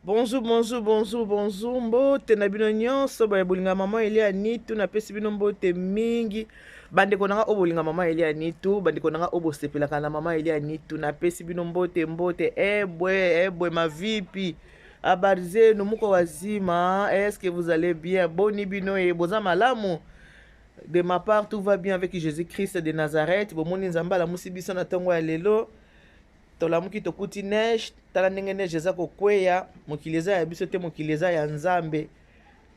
Bonjour, bonjour, bonjour, bonjour. Mbote na bino nyonso baye bolinga mama Elia Nitu, napesi bino mbote mingi. Bandeko na nga oyo bolinga mama Elia Nitu, bandeko na nga oyo bosepelaka na mama Elia Nitu, napesi bino mbote mbote. Ebwe, ebwe mavipi. Habari zenu, muko wazima? Est-ce que vous allez bien? Boni bino e boza malamu? De ma part, tout va bien avec Jésus-Christ de Nazareth. Bomoni Nzambe alamusi biso na ntongo ya lelo. Tolamuki tokuti neige, tala ndenge neige eza kokweya. Mokili eza ya biso te, mokili eza ya Nzambe.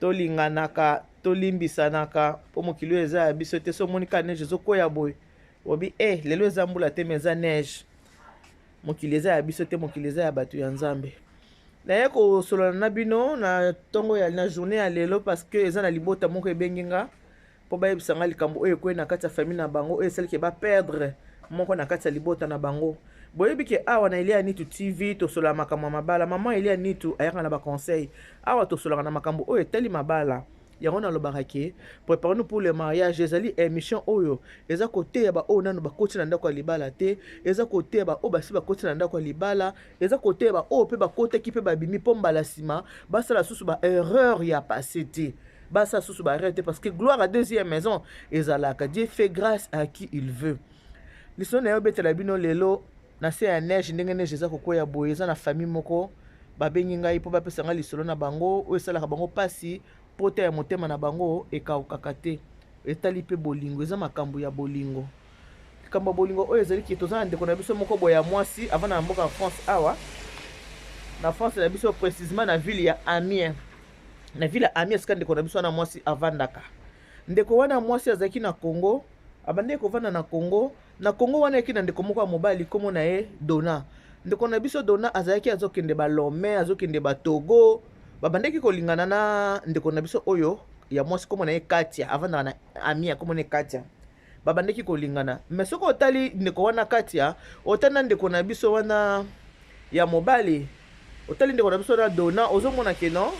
Tolinganaka, tolimbisanaka, mpo mokili oyo eza ya biso te. So omoni kaka neige ezokweya boye, obi eh, lelo eza mbula te, mais eza neige. Mokili eza ya biso te, mokili eza ya bato ya Nzambe. Naye kosolola na bino na ntongo ya na journée ya lelo parce que eza na libota moko ebengi nga mpo bayebisa nga likambo oyo ekwei na kati ya famille na bango, oyo esalaki ba perdre moko na kati ya libota na bango. Boyebi ke awa na Elia Nitu TV tosololaka makambo ya mabala. Mama Elia Nitu ayaka na ba conseil. Awa tosololaka na makambo oyo etali mabala. Yango nalobaka ke préparons-nous pour le mariage ezali émission oyo eza koteya ba oyo nanu bakoti na ndako ya libala te, eza koteya ba oyo basi bakoti na ndako ya libala, eza koteya ba oyo mpe bakotaki mpe babimi mpo mbala nsima basala susu ba erreur ya passé te, basala susu ba erreur te, parce que gloire à deuxième maison ezalaka Dieu fait grâce à qui il veut. Lisolo na yo betela bino lelo na se ya neige, ndenge neige eza kokwea boye, eza na famille moko babengi ngai mpo bapesa ngai lisolo na bango oyo esalaka bango mpasi, pota ya motema na bango ekaukaka te. Etali mpe bolingo, eza makambo ya bolingo. Likambo ya bolingo oyo ezali ke toza na ndeko na biso moko boye ya mwasi avant na mboka ya France, awa na France na biso, précisément na ville ya Amiens. Na ville ya Amiens esika ndeko na biso wana mwasi avandaka. Ndeko wana mwasi azalaki na Congo, abandaki kovanda na Congo. Na Congo wana ayaki na ndeko moko ya mobali, kombo na ye Dona. Ndeko na biso Dona azalaki azokende ba Lomé, azokende ba Togo. Babandaki kolingana na ndeko na biso oyo ya mwasi, kombo na ye Katia, avandaka na Amiens, kombo na ye Katia. Babandaki kolingana, mais soki otali ndeko wana Katia, otali na ndeko na biso wana ya mobali, otali ndeko na biso wana Dona, ozomona ke non,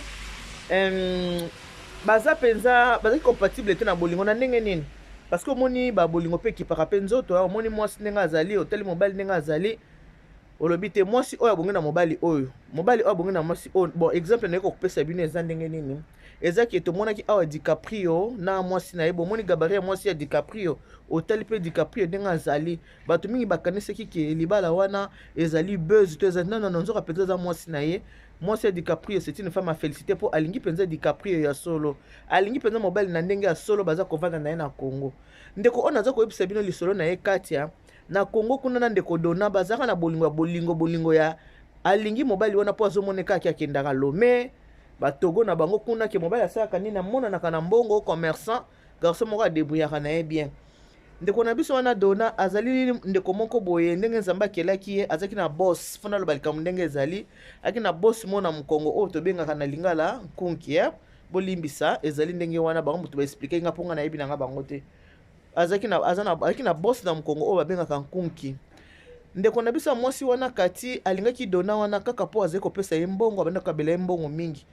baza mpenza bazali compatible te na bolingo. Na ndenge nini? Parce que omoni babolingo mpe ekipaka mpe nzoto. Omoni mwasi ndenge azali, otali mobali ndenge azali, olobi te mwasi oyo abongi na mobali oyo, mobali oyo abongi na mwasi oyo. Bon, exemple naye kokopesa bino eza ndenge nini? Eza ke tomonaki awa DiCaprio na mwasi na ye. Bomoni gabarit ya mwasi ya DiCaprio, otali mpe DiCaprio ndenge azali, bato mingi bakanisaki ke libala wana ezali buzz to ezali non, nzoka mpenza eza mwasi na ye. Mwasi ya DiCaprio, c'est une femme à féliciter, mpo alingi mpenza DiCaprio ya solo, alingi mpenza mobali na ndenge ya solo. Baza kovanda na ye na Congo. Ndeko oyo naza koyebisa bino lisolo na ye, Katia, na Congo kuna na ndeko Dona, bazalaka na bolingo ya bolingo, bolingo ya alingi mobali wana mpo azomona kaka akendaka Lomé, batogo na bango kuna, ke mobali asalaka nini, amonanaka na mbongo, commerçant, garçon moko adébrouillaka na ye bien. Ndeko na biso wana Dona azali ndeko moko boye, ndenge Nzambe akelaki ye, azalaki na boss. Fona aloba likambo ndenge ezali, azalaki na boss mo na mokongo oyo tobengaka na lingala nkunki. Bolimbisa, ezali ndenge wana bango moto baexpliquer nga, mpo nga nayebi na nga bango te. Azalaki na boss na mokongo oyo babengaka nkunki. Ndeko na biso ya mwasi wana Kati alingaki Dona wana kaka mpo azali kopesa ye mbongo, abandi kokabela ye mbongo mingi,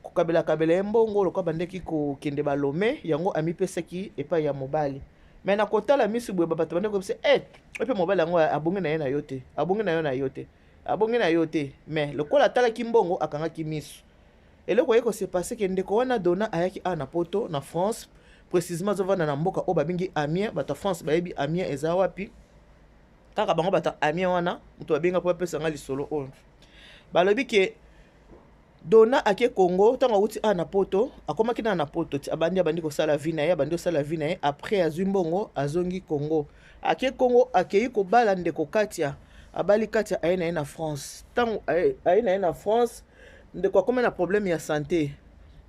kokabelakabela ye mbongo lokola bandeki kokende balome yango, amipesaki epai ya mobali. Mais na kotala misu boye, bato bandeki koyebisa e mpe mobali yango abongi na ye na yo te, abongi na yo na yo te, abongi na yo te. Mais lokola atalaki mbongo, akangaki misu. Eloko aye kose passer ke ndeko wana Dona ayaki awa na poto, na France précisément, azovanda na mboka oyo babengi Amiens. Bato ya France bayebi Amiens eza wapi, kaka bango bato ya Amiens wana moto babenga mpo bapesa nga lisolo oyo. Balobi ke Dona ake Congo ntango awuti awa na poto, akomaki na poto ti abandi kosala vie na ye, abandi kosala vie na ye. Après azwi mbongo, azongi Congo, ake Congo, akei kobala ndeko Katia. Abali Katia, aye na ye na France. Ntango aye na ye na France, ndeko akomi na problème ya santé,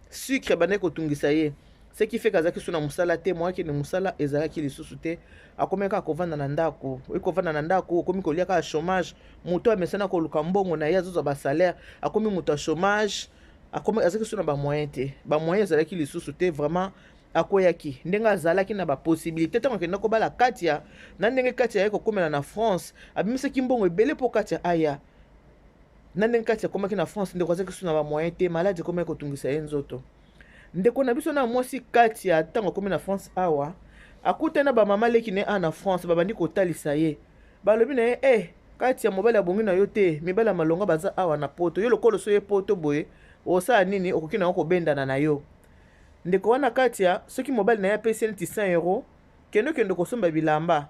sucre ebandaki kotungisa ye, ce qui fait kazalaki so na mosala te, moyen akende mosala ezalaki lisusu te. Akomi kaka kovanda na ndako. Oyi kovanda na ndako, okomi kolia kaka chômage. Moto amesana koluka mbongo na ye, azozwa basalaire, akomi moto ya chômage. Akomi azalaki so na bamoyen te, bamoyen ezalaki lisusu te. Vraiment akweyaki ndenge azalaki na bapossibilité ntango akenda kobala Katia. Na ndenge Katia aye kokomela na France, abimisaki mbongo ebele mpo Katia aya. Na ndenge Katia akomaki na France, ndeko azalaki so na bamoyen te, maladie ekomaki kotungisa ye nzoto. Ndeko na biso na mwasi Katia, ntango akomi na France awa, akutani na bamama leki na ye awa na France. Babandi kotalisa ye, balobi na ye: "E, Kati ya mobali abongi na yo te. Mibali ya malonga baza awa na poto. Yo lokola oso ye poto boye, osala nini? Okoki na yo kobendana na yo ndeko wana kati ya soki mobali na ye apesi ye neti 100 euro, kende kende kosomba bilamba.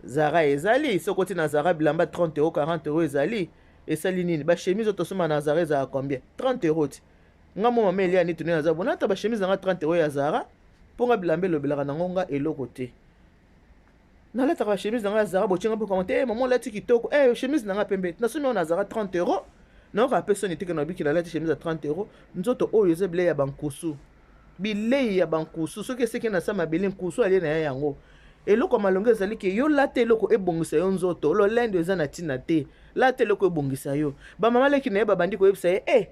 Zara ezali, soki oti na Zara, bilamba 30 euro, 40 euro ezali. Esali nini? Bachemise oyo tosomba na Zara ezala combien? 30 euro. Ti nga mo mama Elia neti nde naza bona ata bachemise nanga 30 euro ya Zara, mpo nga bilamba elobelaka nango nga eloko te. Nalataka bachemise nanga ya Zara. Botienga mpe commentaire: "Eh, mama, olati kitoko." Eh, chemise nanga pembe, nasomi yango na Zara 30 euro. Nayoka mpe soni teke nabiki nalati chemise ya 30 euro. Nzoto oyo eza bilei ya bankusu, bilei ya bankusu. Soki eseki na sa mabele, nkusu alie na ye yango. Eloko ya malongo ezali ke yo lata eloko ebongisa yo nzoto. Lolendo eza na ntina te. Lata eloko ebongisa yo. Bamama leki na ye babandi koyebisa ye: "E,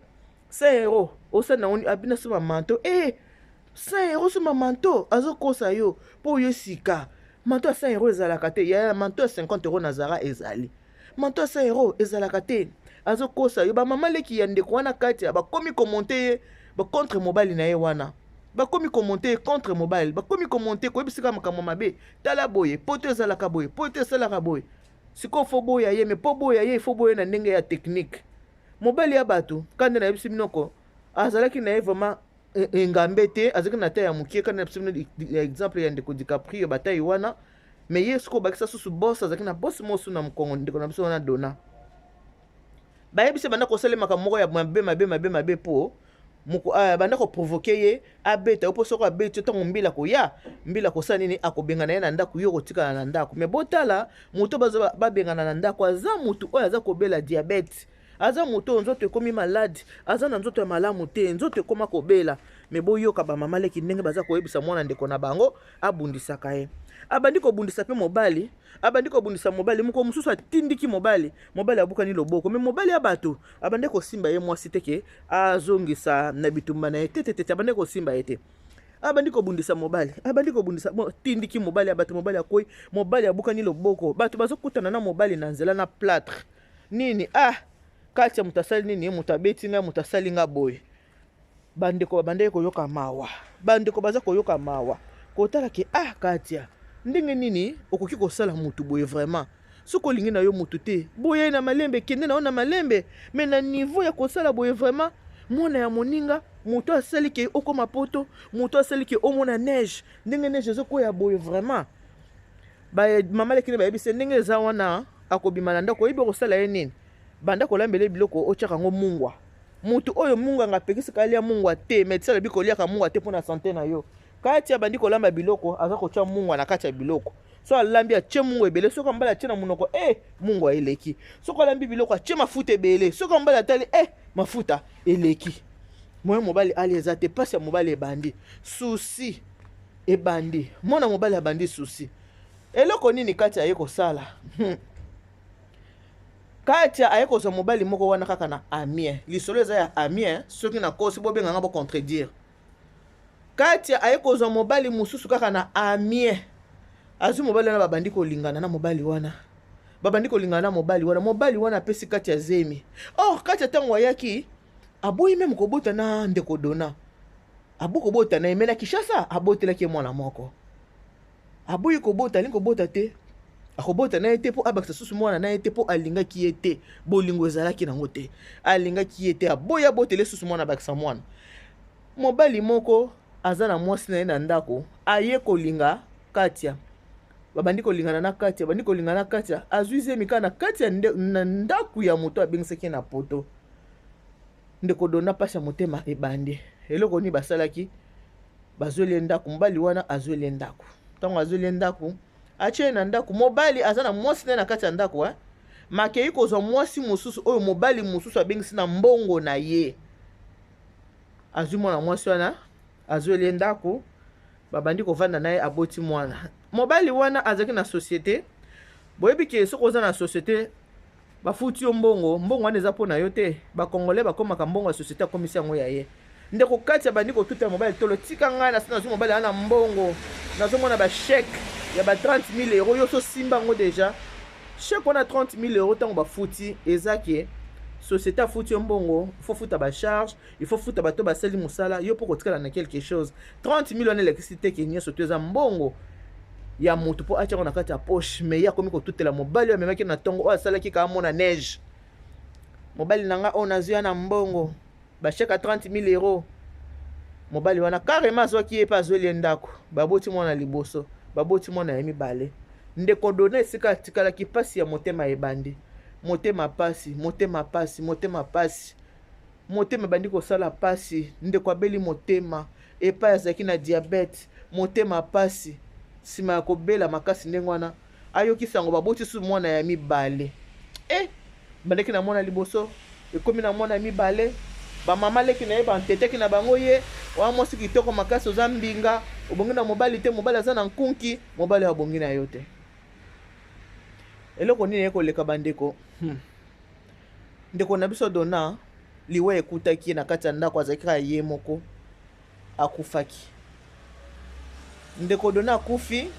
100 euro osala nango abina so bamanteau. E, 100 euro so bamanteau, azokosa yo mpo oyo sika manteau ya 100 euro ezalaka te. Ya manteau ya 50 euro na Zara ezali, manteau ya 100 euro ezalaka te, azokosa yo." Bamama leki ya ndeko wana kati ya bakomi komonter ye bacontre mobali na ye wana. Bakomi komonter ye contre mobali, bakomi komonter, koyebisika makambo mabe: "Tala boye, poto ezalaka boye, poto esalaka boye." Sikoyo faut boya ye, mais mpo boya ye, faut boya na ndenge ya technique. Mobali ya bato kande nayebisi binoko azalaki na ye vraiment engambe te, azalaki na taille ya mokie. Kande nayebisi bino exemple ya ndeko DiCaprio, bataille wana. Mais ye sikoyo obakisa susu bosse, azalaki na bosse mosu na mokongo. Ndeko na biso wana Dona, bayebisi banda kosalemaka moko ya mabe mabe mabe mabe, mpo banda koprovoquer ye, abeta yo, mpo soko abeti yo, ntango mbila koya, mbila kosala nini? Akobengana ye na ndako, yo kotikala na ndako. Mais botala, moto baza babengana na ndako aza motu oyo aza kobela diabète, aza moto oyo nzoto ekomi malade, aza na nzoto ya malamu te, nzoto ekóma kobela. Mais boyoka bamama leki ndenge baza koyebisa mwana ndeko na bango abundisaka ye. Abandi kobundisa mpe mobali, abandi kobundisa mobali. Moko mosusu atindiki mobali, mobali abukani loboko. Mais mobali ya bato abandi kosimba ye mwasi te, ke azongisa na bitumba na ye te, te, te, abandi kosimba ye te. Abandi kobundisa mobali, abandi kobundisa, tindiki mobali ya bato, mobali akwei, mobali abukani loboko. Bato bazokutana na mobali na nzela na plâtre nini. Ah, kati ya moto asali nini? Moto abeti ngai, moto asali nga boye. Bandeko babandaki koyoka mawa, bandeko baza koyoka mawa kotala ke ah, Katia, ndenge nini okoki kosala motu boye? Vraiment, soki olingi na yo motu te, boye na malembe, kende na yo na malembe. Mais na niveau ya kosala boye, vraiment, mwana ya moninga, moto asali ke okóma poto, moto asali ke omona neige, ndenge neige ezokwea boye, vraiment. Mama lekini bayebisi ndenge eza wana, akobima na ndako. Oyebi kosala ye nini? Banda kolambela biloko, otiaka yango mungwa. Motu oyo munganga apekisaka alia mungwa te, médecin alobi koliaka mungwa te mpo na santé na yo. Kati abandi kolamba biloko, aza kotia mungwa na kati ya biloko. So alambi, atie mungwa ebele. Soki mobali atie na monoko, e, mungwa eleki. Soki alambi biloko, atie mafuta ebele. Soki mobali atali, e, mafuta eleki. Moye mobali ali eza te. Mpasi ya mobali ebandi, souci ebandi, mwana mobali abandi souci. Eloko nini kati aye kosala? Kati aye kozwa mobali moko wana kaka na Amiens. Lisolo eza ya Amiens, soki nakosi bobenganga bocontredire. Kati aye kozwa mobali mosusu kaka na Amiens. Azwi mobali wana, babandi kolingana na mobali wana, babandi kolingana na mobali wana. Mobali wana apesi kati ya zemi. Or kati ya ntango ayaki, aboyi même kobota na ndeko Dona, abo kobota na ye. Mais na Kinshasa abotelaki ye mwana moko. Aboyi kobota, alingi kobota te, akobota na ye te mpo abakisa susu mwana na ye te, mpo alingaki ye te, bolingo ezalaki nango te, alingaki ye te, aboyi abotele susu mwana, abakisa mwana. Mobali moko aza na mwasi na ye na ndako, aye kolinga Katia, babandi kolingana na Katia, bandi kolingana na Katia. Azwi zemi kaka na kati ya na ndako ya moto abengisaki ye na poto. Ndeko Dona, mpasi ya motema ebandi. Eloko nini basalaki? Bazweli ye ndako. Mobali wana azweli ye ndako. Ntango azweli ye ndako, atie ye na ndako. Mobali aza na mwasi na ye na kati ya ndako, eh? Makei kozwa mwasi mosusu oyo mobali mosusu abengisi na mbongo na ye. Azwi mwana mwasi wana, azweli ye ndako, babandi kovanda na ye, aboti mwana. Mobali wana azalaki na société. Boyebi ke soki oza na société, bafuti yo mbongo, mbongo wana eza mpo na yo te. Bakongolais bakomaka mbongo ya société, akomisi yango ya ye. Ndeko kati abandi kotuta mobali tolo: "Tika ngai, nasi nazwi mobali wana na mbongo, nazomona bachèque ya ba 30 000 euro. Yo so simba yango déjà, chèque wana 30 000 euro." Ntango bafuti, eza ke société afuti yo mbongo, il faut futa bacharge, il faut futa bato basali mosala, yo mpo kotikala na quelque chose. 30 000 wana elakisi te ke nyonso to eza mbongo. ya moto mpo atyango na kati ya poche. Mais ye akomi kotutela mobali oyo amemaki na ntongo, oyo asalaki ka amona neige. Mobali na nga oyo nazwi ya na mbongo, bachèque ya 30 000 euros. Mobali wana carrément azwaki ye mpe azweli ye ndako. Baboti mwana liboso, baboti mwana ya mibale. Ndeko Dona, esika atikalaki, mpasi ya motema ebandi. Motema pasi, motema pasi, motema pasi, motema ebandi kosala pasi. Ndeko abeli motema, epai azalaki na diabète, motema pasi. Nsima ya kobela makasi ndenge wana, ayoki sango baboti su mwana ya mibale. E bandeki na mwana liboso, ekomi na mwana ya mibale. Bamama leki na ye banteteki na bango ye wana: "Mwasi kitoko makasi, oza mbinga, obongi na mobali te. Mobali aza na nkunki, mobali oyo abongi na yo te." Eloko nini ekoleka, bandeko? Ndeko na biso Dona, liwa ekutaki ye na kati ya ndako, azalaki kaka ye moko, akufaki. Ndeko Dona akufi,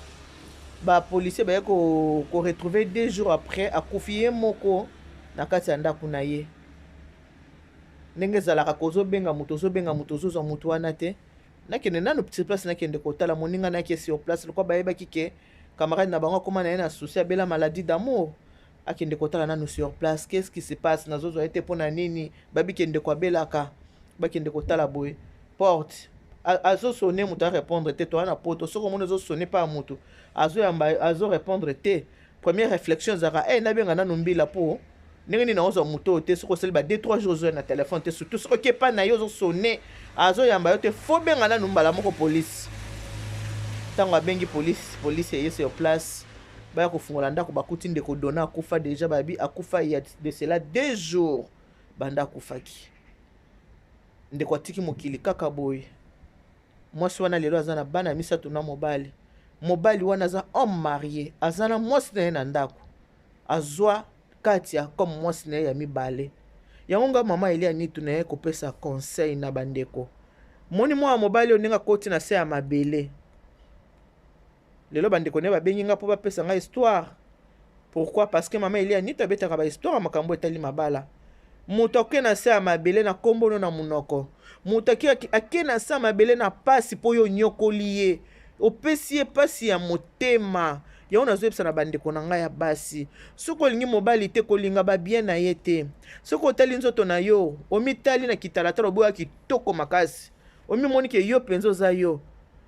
bapolicier baye koretrouver ko 2 jours après. Akufi ye moko na kati ya ndako na ye. Ndenge ezalaka, kozobenga moto, ozobenga moto, ozozwa moto wana te. Nakende nanu sur place, nakende kotala moninga naki sur place. Lokwa bayebaki ke camarade na bango akóma na ye na souci, abela maladie d'amour. Akende kotala nanu sur place, qu'est-ce qui se passe, nazozwa ye te, mpo na nini? Babiki ndeko abelaka. Bakende kotala boye, porte azosonner, moto arépondre te. Toza na Poto, soki omoni ozosonner mpa ya moto, azoyamba, azorépondre te, première réflexion ezalaka: "E, nabenga nanu mbila, mpo ndenge nini naozwa moto oyo te?" Soki osali ba 2 3 jours ozoya na telefone te, surtout soki oke epai na ye, ozosonner, azoyamba yo te, faut benga nanu mbala moko polise. Ntango abengi polise, polise eye sur place, baya kofungola ndako, bakuti ndeko Dona akufa déjà. Babi akufa ya de cela 2 jours banda akufaki. Ndeko atiki mokili kaka boye. Mwasi wana lelo aza na bana misato na mobali. Mobali wana aza homme marié, aza na mwasi na ye na ndako, azwa kati ya comme mwasi na ye ya mibale. Yango nga mama Elia Nitu na ye kopesa conseil na bandeko. Moni mwana mobali oyo ndenge akoti na se ya mabele lelo, bandeko na ye babengi nga mpo bapesa nga histoire. Pourquoi? Parce que mama Elia Nitu abetaka bahistoire ya makambo etali mabala. Moto ake na se ya mabele na nkombo no na monoko. Moto ake na se ya mabele na pasi mpo oyo onyokoli ye, opesi ye pasi ya motema. Yango nazoyebisa na bandeko na ngai ya basi: soki olingi mobali te, kolinga babiens na ye te. Soki otali nzoto na yo, omitali na kitalatala, oboya kitoko makasi, omimoni ke yo mpenza oza yo,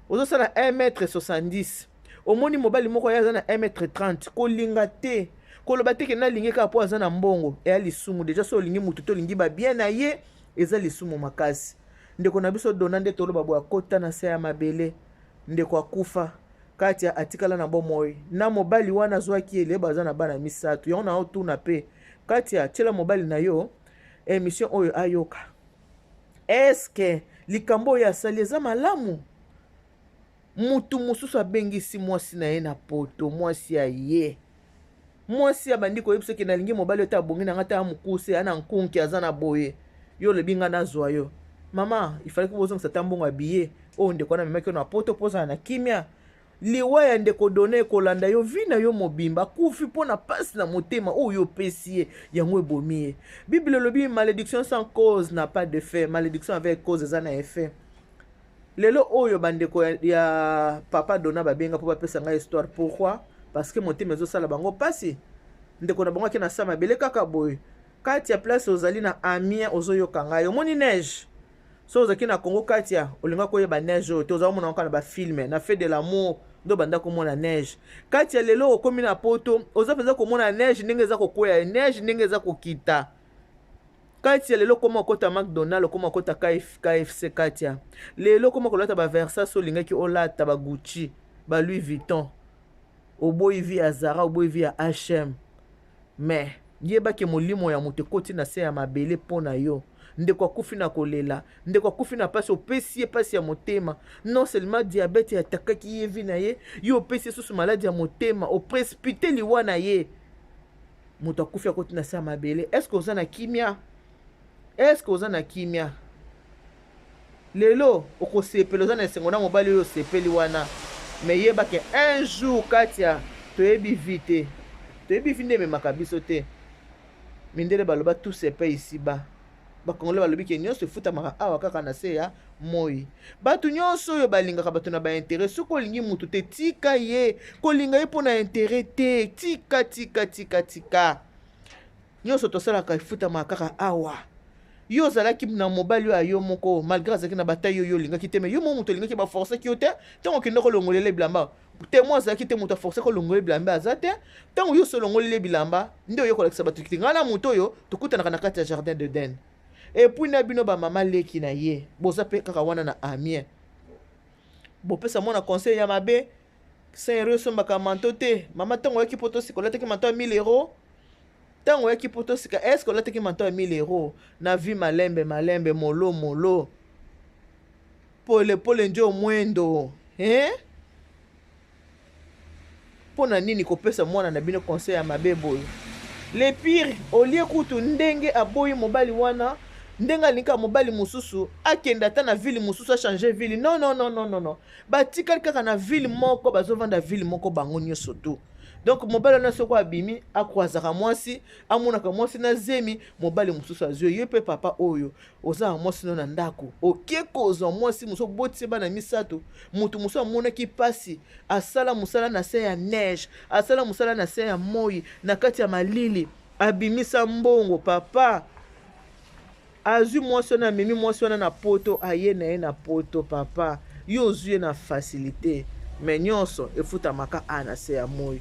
ozosala 1 mètre 70, omoni mobali moko ye aza na 1 mètre 30, kolinga te. Koloba te ke nalingi kaka mpo aza na mbongo, eya lisumu déjà. So olingi motu te, olingi babiens na ye, eza lisumu makasi. Ndeko na biso Dona, nde toloba boye, akota na se ya mabele. Ndeko akufa, kati atikala na bomoi na mobali wana azwaki ele, baza na bana misato. Yango na otuna mpe kati atiela mobali na yo émission oyo ayoka: eske likambo oyo asali eza malamu? Mutu mosusu abengisi mwasi na ye na Poto, mwasi ya ye, mwasi abandi koyebisa soki nalingi mobali oyo te, abongi na nga te, ya mokuse, ana nkunki, aza na boye. Yo olobi nga nazwa yo. Mama, ifalaki bozongisa ta mbongo ya billet oyo ndeko wana amemaki yo na Poto mpo ozala na kimia. Liwa ya ndeko Dona ekolanda yo vie na yo mobimba. Akufi mpo na mpasi na motema oyo opesi ye, yango ebomi ye. Bible elobi: "Malédiction sans cause n'a pas d'effet, malédiction avec cause eza na effet." Lelo oyo bandeko ya papa Dona babenga mpo bapesa ngai histoire. Pourquoi? Parce que motema ezosala bango mpasi. Ndeko na bango ake na sa mabele kaka boye. Kati ya place ozali na Amiens, ozoyoka ngai, omoni neige. So ozalaki na Congo, kati ya olinga koyeba neige oyo te, oza komona kaka na bafilm, na Fait de l'amour nde obanda komona neige. Kati ya lelo okomi na Poto, oza mpenza komona neige ndenge eza kokwea, neige ndenge eza kokita. Kati ya lelo okoma okota McDonald, okoma okota KFC. Kati ya lelo okoma kolata baVersace, olingaki olata baGucci, baLouis Vuitton. Oboyi vie ya Zara, oboyi vie ya H&M, mais yebaki molimo ya moto ekoti na se ya mabele mpo na yo. Ndeko akufi na kolela, ndeko akufi na mpasi, opesi ye mpasi ya motema. Non seulement diabète atakaki ye vie na ye, yo opesi ye susu maladie ya motema, oprécipiter liwa na ye. Moto akufi, akoti na se ya mabele. Est-ce oza na kimia? Est-ce oza na kimia lelo? Okosepela, oza na esengo na mobali oyo osepeli wana, mais yebake un jour, kati ya toyebi vie te, toyebi vie nde ememaka biso te. Mindele baloba: "Tout se paie ici bas." Bakongole balobi ke nyonso efutamaka awa kaka na se ya moi. Bato nyonso oyo balingaka bato na bainteret, soki olingi motu te, tika ye. Kolinga ye mpo na interet te, tika, tika, tika, tika. Nyonso tosalaka efutamaka kaka awa. Yo ozalaki na mobali oyo ya yo moko, malgré azalaki na bataille oyo olingaki te, mais yo moko moto olingaki, baforcaki yo te. Ntango okende kolongolela bilamba, témoin azalaki te. Moto aforce kolongolela bilamba aza te. Ntango yo solongolele bilamba, nde oyo kolakisa bato te: ngai na moto oyo tokutanaka na kati ya jardin d'Eden. Et puis na bino bamama leki na ye, boza mpe kaka wana na Amiens, bopesa mwana conseil ya mabe. 100 euro esombaka manteau te. Mama, ntango oyaki mpo tosika, olataki manteau ya 1000 euro? Ntango oyaki mpo tosika, est-ce olataki manteau ya 1000 euro? Na vie, malembe malembe, molo molo, pole pole njo mwendo, eh? Mpo na nini kopesa mwana na bino conseil ya mabe boye? Le pire, olie kutu ndenge aboyi mobali wana, ndenge alingaka mobali mosusu, akende ata na ville mosusu, achange ville. Non, non, non, non, non, non, batikali kaka na ville moko, bazovanda ville moko bango nyonso tu. Donc mobali wana, soko abimi, akwazaka mwasi, amonaka mwasi na zemi, mobali mosusu azwi ye. Mpe papa oyo oza na mwasi no na ndako, oke kozwa mwasi mosusu, obotisi bana misato. Moto mosusu amonaki mpasi, asala mosala na se ya neige, asala mosala na se ya moi, na kati ya malili, abimisa mbongo. Papa azwi mwasi wana, amemi mwasi wana na Poto, aye na ye na Poto. Papa, yo ozwi ye na facilité, mais nyonso efutamaka a na se ya moi.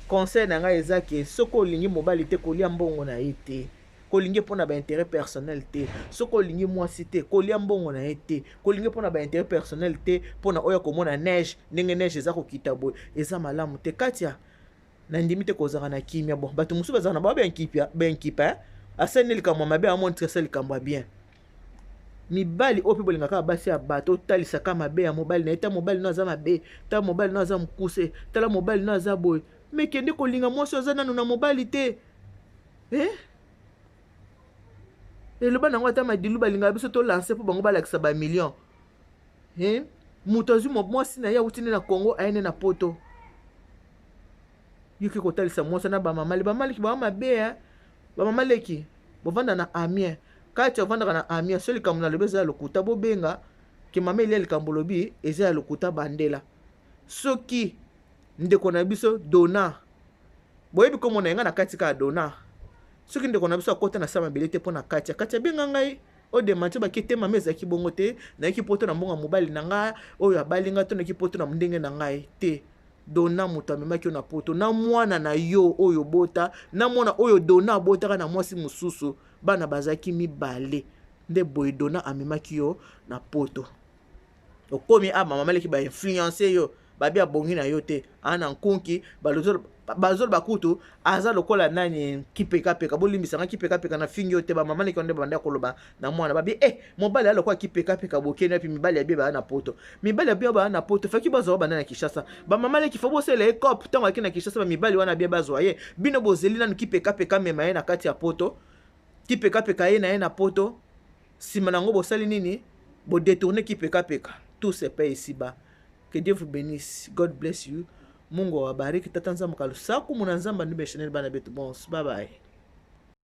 Conseil na ngai eza ke soki olingi mobali te, kolia mbongo na ye te. Kolingi mpona baintérêt personnel te. Soki olingi mwasi te, kolia mbongo na ye te. Kolingi mpona baintérêt personnel te, mpona oyo komona neige, ndenge neige eza kokita boye, eza malamu te. Kati ya nandimi te kozala na kimia. Bon, bato mosusu bazala na bao benkipa, asali likambo ya mabe, amoni tika asali likambo ya bien. Mibali oyo mpe bolingaka basi ya bato, otalisaka mabe ya mobali na ye: ta mobali no aza mabe, ta mobali no aza mokuse, tala mobali no aza boye. Mais kende kolinga mwasi aza nano na mobali te, eh? Eloba nango ata madilu balingaka biso tolance mpo bango balakisa bamillion, eh? Moto azwi mwasi na ye, awuti nde na Congo, aye nde na Poto, yoki kotalisa mwasi na bamama bamaleki baa mabe, eh? Bamama leki bovanda na Amiens, kati ovandaka na Amiens, so likambo nalobi eza ya lokuta, bobenga ke mama Elia, likambo olobi eza ya lokuta. Bandela soki ndeko na biso Dona, boyebi kombo na ye, ngai na kati kaka Dona, soki ndeko na biso akɔta na sa mabele te mpo na kati ya kati, abenga ngai odémentir baki te: mama, ezalaki bongo te, nayaki Poto na mbongo ya mobali na ngai oyo abali ngai to nayaki Poto na ndenge na ngai te. Dona moto amemaki yo na Poto na mwana na yo oyo bota, na mwana oyo Dona abotaka na mwasi mosusu, bana bazalaki mibale. Nde boye Dona amemaki yo na Poto, okomi a mama maleki bainfluence yo, babi abongi na yo te, aa na nkunki, bazoloba kutu aza lokola nani, kipekapeka. Bolimbisanga, kipekapeka na fingi yo te. Bamama leki nde banda koloba na mwana, babi e mobali alokola kipekapeka. Bokende wapi? Mibali ya bie baya na Poto, mibali ya bie baya na Poto, faki bazwa banda na Kinshasa. Bamama leki, faut bosala ye cope. Ntango aki na Kinshasa, bamibali wana bie bazwa ye. Bino bozeli nanu kipekapeka mema ye na kati ya Poto, kipekapeka ye na ye na Poto. Nsima nango bosali nini? Bodétourne kipekapeka. Tout se paye ici-bas. Que Dieu vous bénisse. God bless you. Mungu awabariki. Tata Nzambe kalusaku muna Nzambe andube chanel bana betu. Bons, bye bye.